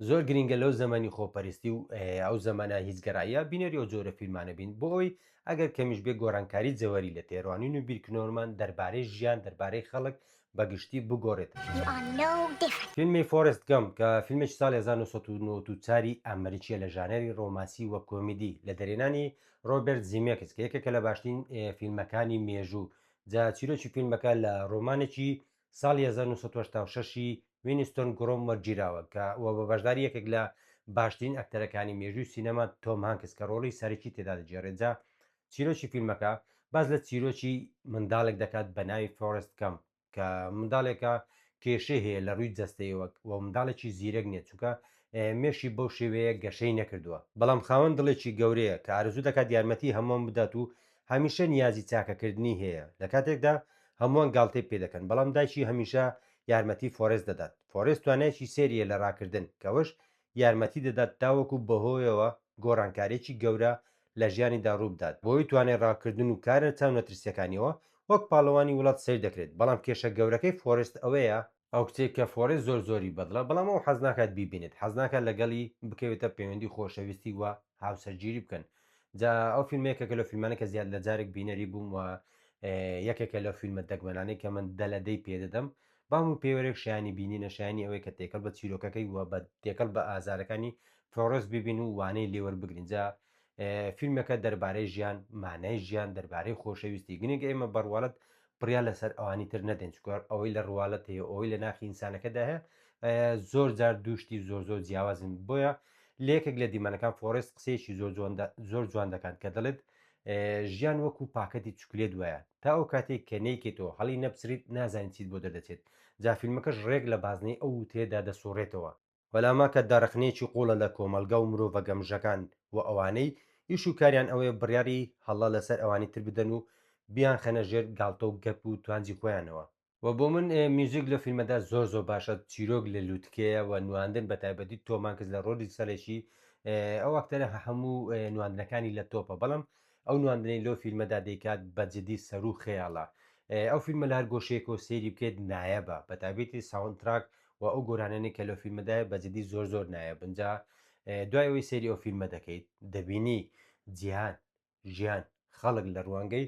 زۆر گرینگە لەو زەمەنی خۆپەرستی و ئەو زەمەنە هیچگەراییە بینەری ئەو جۆرە فیلمانە بین بۆ ئەوەی ئەگەر کەمیش بێ گۆڕانکاری جەوەری لە تێڕوانین و بیرکردنەوەمان دەربارەی ژیان دەربارەی خەڵک بە گشتی بگۆڕێت. فیلمی فۆرێست گەمپ کە فیلمێکی ساڵی 1994 ی ئەمریکییە لە ژانەری ڕۆمانسی و کۆمیدی لە دەرهێنانی ڕۆبێرت زیمێکس کە یەکێکە لە باشترین فیلمەکانی مێژوو جا چیرۆکی فیلمەکە لە ڕۆمانێکی ساڵی 1986 ی وینستۆن گرۆم وەرگیراوە کە و بە بەشداری یەکێک لە باشترین ئەکتەرەکانی مێژووی سینەما تۆم هانکس کە ڕۆڵی سەرەکی تێدا دەگێڕێت جا چیرۆکی فیلمەکە باس لە چیرۆکی منداڵێک دەکات بە ناوی فۆرست گەمپ کە منداڵێکە کێشەی هەیە لە ڕووی جەستەیەوە و منداڵێکی زیرەک نییە چونکە مێشکی بەو شێوەیە گەشەی نەکردووە، بەڵام خاوەن دڵێکی گەورەیە کە ئارەزوو دەکات یارمەتی هەمووان بدات و هەمیشە نیازی چاکەکردنی هەیە لە کاتێکدا هەمووان گاڵتەی پێدەکەن بەڵام دایکی هەمیشە یارمەتی فۆرێست دەدات. فۆرێست توانایەکی سەیری هەیە لە ڕاکردن کە ئەوەش یارمەتی دەدات تاوەکو بەهۆیەوە گۆڕانکارییەکی گەورە لە ژیانیدا ڕووبدات، بەهۆی توانای ڕاکردن و کارە چاونەترسییەکانیەوە وەک پاڵەوانی وڵات سەیر دەکرێت، بەڵام کێشە گەورەکەی فۆرێست ئەوەیە، ئەو کچەی کە فۆرێست زۆر زۆری بەدڵە، بەڵام ئەو حەزناکات بیبینێت، حەزناکات لەگەڵی بکەوێتە پەیوەندی خۆشەویستی و هاوسەرگیری بکەن. جا ئەو فیلمە یەکێکە لەو فیلمانە کە زیاد لە جارێک بینەری بووم و یەکێکە لەو فیلمە دەگمەنانەی کە من دە لە دەی پێدەدەم، بە هەموو پێوەرێک شایانی بینینە، شایانی ئەوەیە کە تێکەڵ بە چیرۆکەکەی و بە تێکەڵ بە ئازارەکانی فۆرێست ببین و وانەی لێ وەربگرین. جا فیلمەکە دەربارەی ژیان، مانای ژیان، دەربارەی خۆشەویستی. گرنگە ئێمە بە ڕواڵەت بڕیار لەسەر ئەوانی تر نەدەین، چونکە ئەوەی لە ڕواڵەت هەیە و ئەوەی لە ناخی ئینسانەکەدا هەیە زۆر جار دوو شتی زۆر زۆر جیاوازن. بۆیە لە یەکێک لە دیمەنەکان فۆرێست قسەیەکی زۆر جوان زۆر جوان دەکات کە دەڵێت ژیان وەکو پاکەتی چوکلێت وایە، تا ئەو کاتێک کە نەیکەیتەوە هەڵی نەپچڕیت نازانی چیت بۆ دەردەچێت. جا فیلمەکەش ڕێک لە بازنەی ئەو وتەیەدا دەسوڕێتەوە. وەلاماکە ڕەخنەیەکی قوڵە لە کۆمەڵگا و مرۆڤە گەمژەکان و ئەوانەی ئیش و کاریان ئەوەیە بڕیاری هەڵە لەسەر ئەوانی تر بدەن و بیانخەنە ژێر گاڵتە و گەپ و توانجی خۆیانەوە. وە بۆ من میوزیک لەو فیلمەدا زۆر زۆر باشە چیرۆک لە لوتکەیە و نواندن بە تایبەتی تۆم هانکس لە ڕۆلی سەرەکی ئەو ئەکتەرە هەموو نواندنەکانی لە تۆپە بەڵام ئەو نواندنەی لەو فیلمەدا دەیکات بە جدی سەروو خەیاڵە ئەو فیلمە لە هەر گۆشەیەکەوە سەیری بکەیت نایەبە بە تایبەتی soundtrack و ئەو گۆرانیانەی کە لەو فیلمەدایە بە جدی زۆر زۆر نایەبن جا دوای ئەوەی سەیری ئەو فیلمە دەکەیت دەبینی جیهان ژیان خەڵک لە ڕوانگەی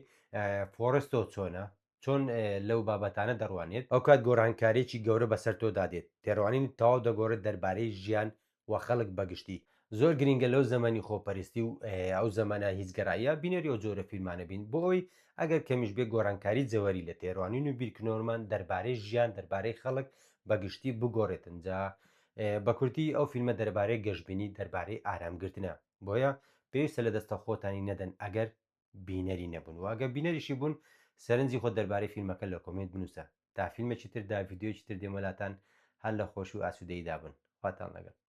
فۆڕستۆ چۆنە چۆن لەو بابەتانە دەڕوانێت ئەوکات گۆڕانکاریی گەورە بەسەر تۆدا دێت تێڕوانینت تەواو دەگۆڕێت دەربارەی ژیان و خەڵک بەگشتی. زۆر گرینگە لەو زەمەنی خۆپەرستی و ئەو زەمەنە هیچگەراییە بینەری ئەو جۆرە فیلمانە بین بۆ ئەوەی ئەگەر کەمیش بێ گۆڕانکاری جەوەری لە تێڕوانین و بیرکردنەوەمان دەربارەی ژیان دەربارەی خەڵک بەگشتی بگۆڕێتن جا بەکورتی ئەو فیلمە دەربارەی گەشبینی دەربارەی ئارامگرتنە بۆیە پێویستە لە دەستە خۆتانی نەدەن ئەگەر بینەری نەبوون و ئەگەر بینەریشی بوون سەرنجی خۆت دەربارەی فیلمەکە لە comment بنووسە تا فیلمێکی تر دا ڤیدیۆیەکی تر دێمە لاتان هەر لە خۆشی و ئاسوودەییدا بن خواتان لەگەڵ.